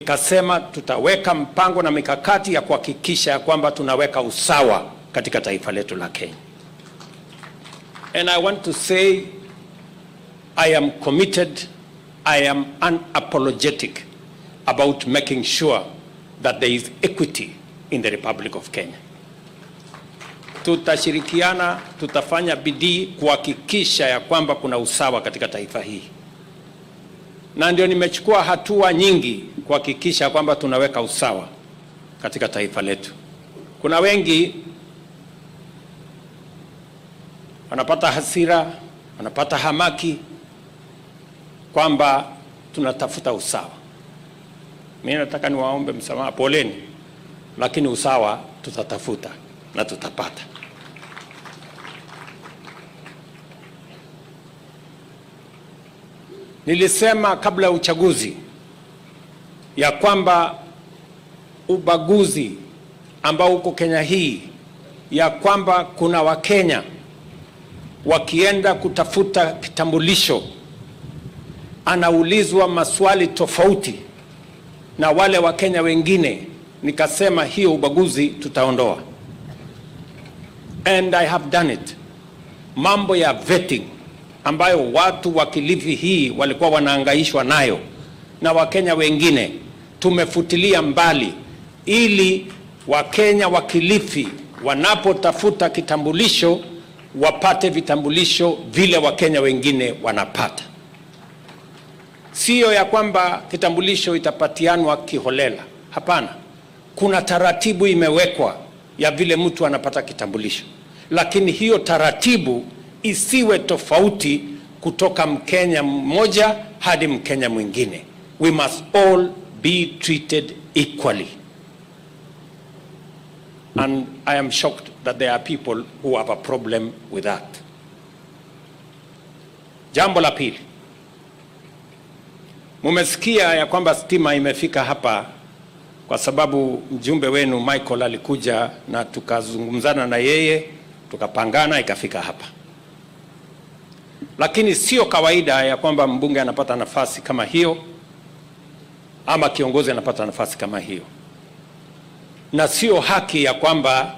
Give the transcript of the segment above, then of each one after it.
Nikasema tutaweka mpango na mikakati ya kuhakikisha ya kwamba tunaweka usawa katika taifa letu la Kenya. And I want to say I am committed, I am unapologetic about making sure that there is equity in the Republic of Kenya. Tutashirikiana, tutafanya bidii kuhakikisha ya kwamba kuna usawa katika taifa hii, na ndio nimechukua hatua nyingi kuhakikisha kwamba tunaweka usawa katika taifa letu. Kuna wengi wanapata hasira, wanapata hamaki kwamba tunatafuta usawa. Mimi nataka niwaombe msamaha, poleni, lakini usawa tutatafuta na tutapata. Nilisema kabla ya uchaguzi ya kwamba ubaguzi ambao uko Kenya hii, ya kwamba kuna Wakenya wakienda kutafuta kitambulisho anaulizwa maswali tofauti na wale Wakenya wengine. Nikasema hiyo ubaguzi tutaondoa, and I have done it. Mambo ya vetting ambayo watu wa Kilifi hii walikuwa wanaangaishwa nayo na Wakenya wengine tumefutilia mbali, ili Wakenya wa Kilifi wanapotafuta kitambulisho wapate vitambulisho vile Wakenya wengine wanapata. Siyo ya kwamba kitambulisho itapatianwa kiholela. Hapana, kuna taratibu imewekwa ya vile mtu anapata kitambulisho, lakini hiyo taratibu isiwe tofauti kutoka Mkenya mmoja hadi Mkenya mwingine. We must all be treated equally. And I am shocked that there are people who have a problem with that. Jambo la pili, mumesikia ya kwamba stima imefika hapa kwa sababu mjumbe wenu Michael alikuja na tukazungumzana na yeye tukapangana ikafika hapa, lakini sio kawaida ya kwamba mbunge anapata nafasi kama hiyo ama kiongozi anapata nafasi kama hiyo, na sio haki ya kwamba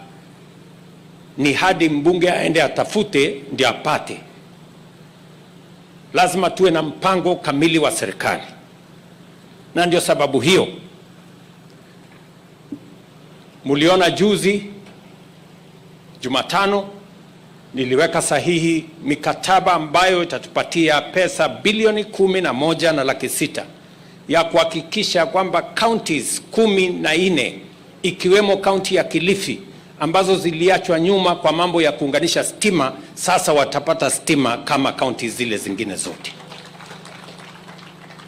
ni hadi mbunge aende atafute ndio apate. Lazima tuwe na mpango kamili wa serikali, na ndio sababu hiyo mliona juzi Jumatano niliweka sahihi mikataba ambayo itatupatia pesa bilioni 11 na 600,000 ya kuhakikisha kwamba counties 14 ikiwemo kaunti ya Kilifi ambazo ziliachwa nyuma kwa mambo ya kuunganisha stima, sasa watapata stima kama kaunti zile zingine zote.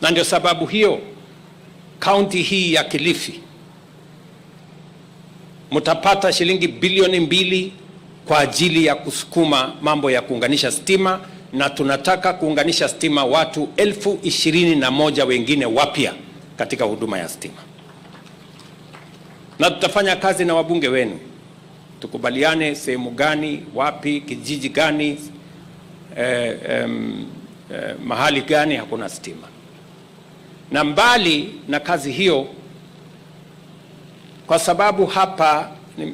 Na ndio sababu hiyo kaunti hii ya Kilifi mtapata shilingi bilioni 2 kwa ajili ya kusukuma mambo ya kuunganisha stima, na tunataka kuunganisha stima watu 21,000 wengine wapya katika huduma ya stima, na tutafanya kazi na wabunge wenu, tukubaliane sehemu gani, wapi, kijiji gani, mahali gani hakuna stima. Na mbali na kazi hiyo, kwa sababu hapa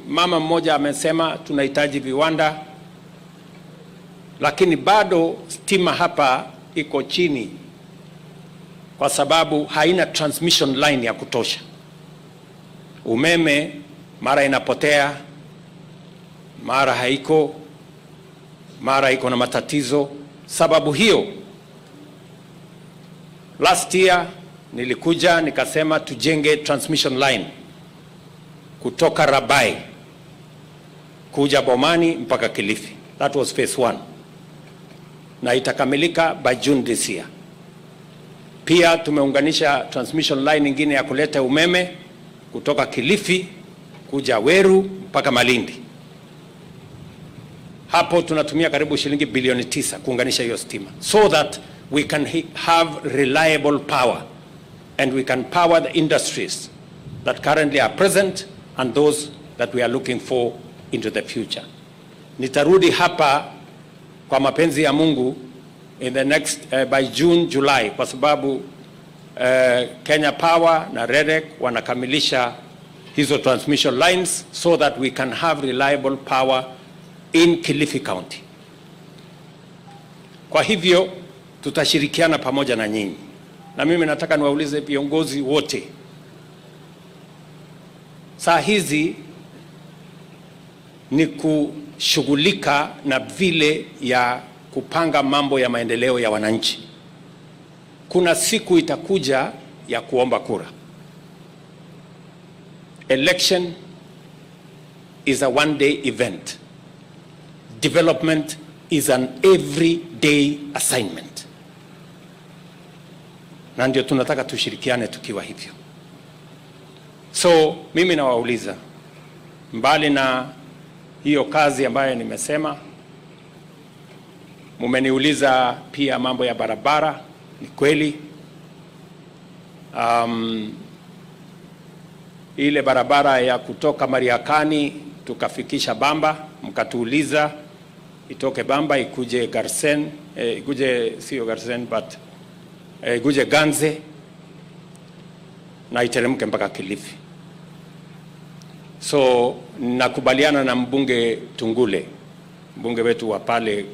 mama mmoja amesema tunahitaji viwanda, lakini bado stima hapa iko chini kwa sababu haina transmission line ya kutosha. Umeme mara inapotea, mara haiko, mara iko na matatizo. Sababu hiyo last year nilikuja nikasema tujenge transmission line kutoka Rabai kuja Bomani mpaka Kilifi. That was phase one, na itakamilika by June this year. Pia tumeunganisha transmission line nyingine ya kuleta umeme kutoka Kilifi kuja Weru mpaka Malindi. Hapo tunatumia karibu shilingi bilioni 9 kuunganisha hiyo stima so that we can have reliable power and we can power the industries that currently are present and those that we are looking for into the future. Nitarudi hapa kwa mapenzi ya Mungu in the next by June, July, kwa sababu Kenya Power na REREC wanakamilisha hizo transmission lines so that we can have reliable power in Kilifi County. Kwa hivyo tutashirikiana pamoja na nyinyi, na mimi nataka niwaulize viongozi wote, saa hizi ni kushughulika na vile ya kupanga mambo ya maendeleo ya wananchi. Kuna siku itakuja ya kuomba kura. Election is a one day event. Development is an everyday assignment, na ndio tunataka tushirikiane tukiwa hivyo. So mimi nawauliza, mbali na hiyo kazi ambayo nimesema, mumeniuliza pia mambo ya barabara. Ni kweli ile barabara ya kutoka Mariakani tukafikisha Bamba, mkatuuliza itoke Bamba ikuje Garsen, ikuje sio Garsen but ikuje Ganze na iteremke mpaka Kilifi. So nakubaliana na mbunge Tungule, mbunge wetu wa pale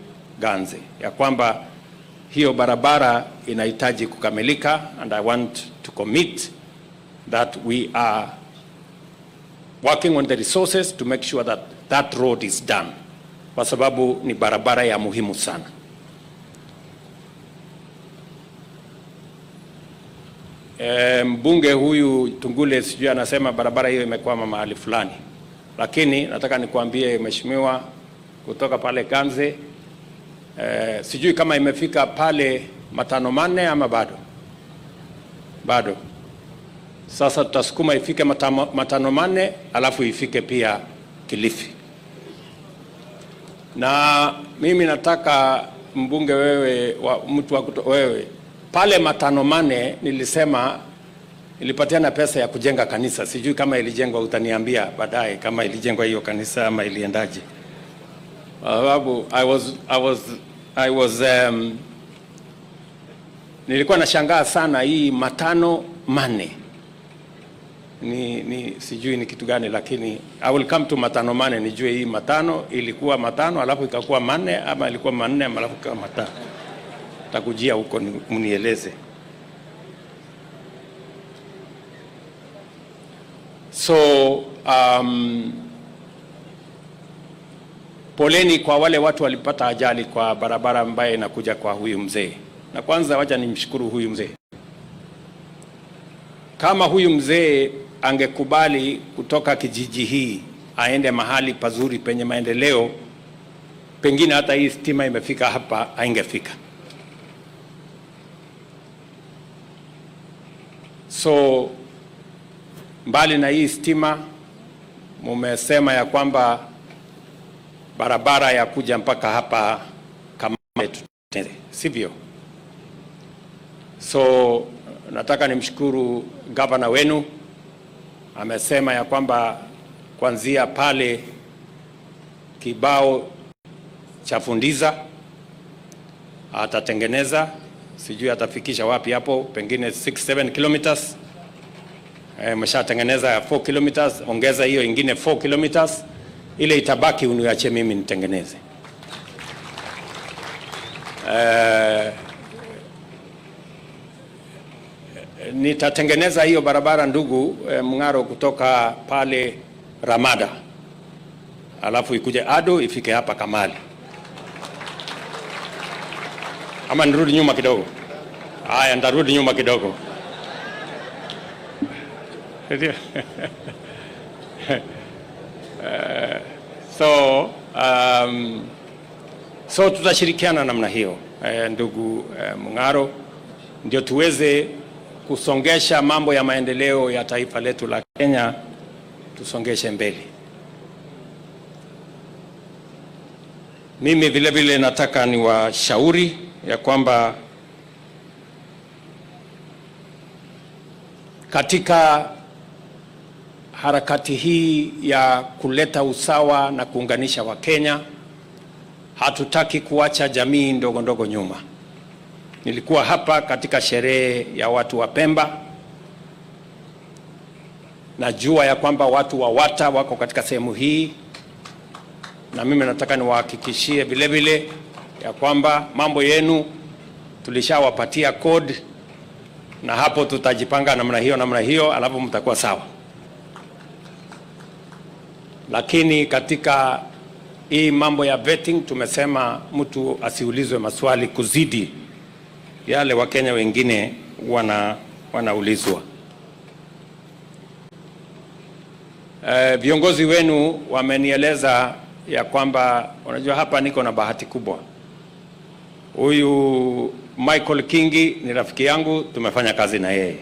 Ganze, ya kwamba hiyo barabara inahitaji kukamilika, and I want to commit that we are working on the resources to make sure that that road is done, kwa sababu ni barabara ya muhimu sana. Mbunge huyu Tungule sijui anasema barabara hiyo imekwama mahali fulani, lakini nataka nikuambie mheshimiwa, kutoka pale Ganze sijui kama imefika pale matano manne ama bado bado. Sasa tutasukuma ifike matano manne, alafu ifike pia Kilifi. Na mimi nataka mbunge wewe wa, mtu wa wewe pale matano manne nilisema nilipatiana pesa ya kujenga kanisa, sijui kama ilijengwa, utaniambia baadaye kama ilijengwa hiyo kanisa ama iliendaje, kwa sababu I was nilikuwa nashangaa sana hii matano manne ni sijui ni kitu gani, lakini I will come to matano manne nijue hii matano ilikuwa matano alafu ikakuwa manne ama ilikuwa manne alafu ikawa matano. Takujia huko mnieleze. So poleni kwa wale watu walipata ajali kwa barabara ambayo inakuja kwa huyu mzee. Na kwanza wacha nimshukuru huyu mzee. Kama huyu mzee angekubali kutoka kijiji hii aende mahali pazuri penye maendeleo, pengine hata hii stima imefika hapa haingefika. So mbali na hii stima, mumesema ya kwamba barabara ya kuja mpaka hapa kama tutende, sivyo? So nataka nimshukuru gavana wenu, amesema ya kwamba kuanzia pale kibao cha Fundiza atatengeneza, sijui atafikisha wapi hapo, pengine 6 7 kilometers. Mshatengeneza 4 kilometers, ongeza hiyo ingine 4 kilometers, ile itabaki uniache mimi nitengeneze. Nitatengeneza hiyo barabara ndugu Mng'aro, kutoka pale Ramada alafu ikuje Ado ifike hapa Kamali, ama nirudi nyuma kidogo? Haya, nitarudi nyuma kidogo. So tutashirikiana namna hiyo ndugu Mng'aro, ndio tuweze kusongesha mambo ya maendeleo ya taifa letu la Kenya, tusongeshe mbele. Mimi vile vile nataka niwashauri ya kwamba katika harakati hii ya kuleta usawa na kuunganisha Wakenya, hatutaki kuacha jamii ndogo ndogo nyuma. Nilikuwa hapa katika sherehe ya watu wa Pemba. Najua ya kwamba watu wa Wata wako katika sehemu hii, na mimi nataka niwahakikishie vile vile ya kwamba mambo yenu tulishawapatia code, na hapo tutajipanga namna hiyo namna hiyo, alafu mtakuwa sawa. Lakini katika hii mambo ya vetting tumesema mtu asiulizwe maswali kuzidi yale Wakenya wengine wanaulizwa. Viongozi wenu wamenieleza ya kwamba unajua, hapa niko na bahati kubwa. Huyu Michael Kingi ni rafiki yangu, tumefanya kazi na yeye.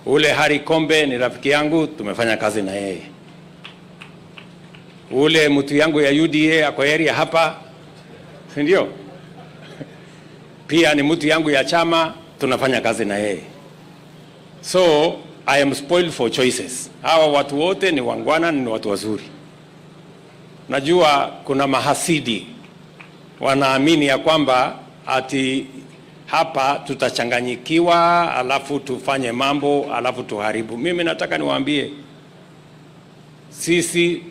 Ule Harry Kombe ni rafiki yangu, tumefanya kazi na yeye. Ule mtu yangu ya UDA ako area hapa, si ndio? Pia ni mtu yangu ya chama, tunafanya kazi na yeye. So I am spoiled for choices. Hawa watu wote ni waungwana, ni watu wazuri. Najua kuna mahasidi wanaamini ya kwamba ati hapa tutachanganyikiwa, alafu tufanye mambo, alafu tuharibu. Mimi nataka niwaambie sisi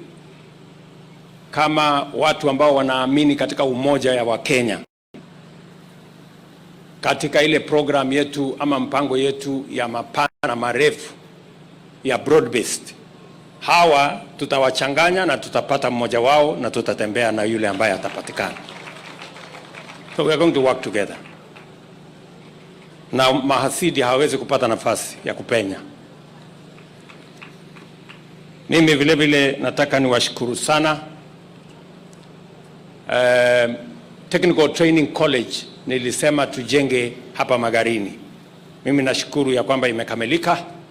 kama watu ambao wanaamini katika umoja ya Wakenya, katika ile program yetu ama mpango yetu ya mapana na marefu ya broad based, hawa tutawachanganya na tutapata mmoja wao na tutatembea na yule ambaye atapatikana. So we are going to work together. Na mahasidi hawawezi kupata nafasi ya kupenya. Mimi vile vile nataka niwashukuru sana Technical Training College nilisema tujenge hapa Magarini. Mimi nashukuru ya kwamba imekamilika.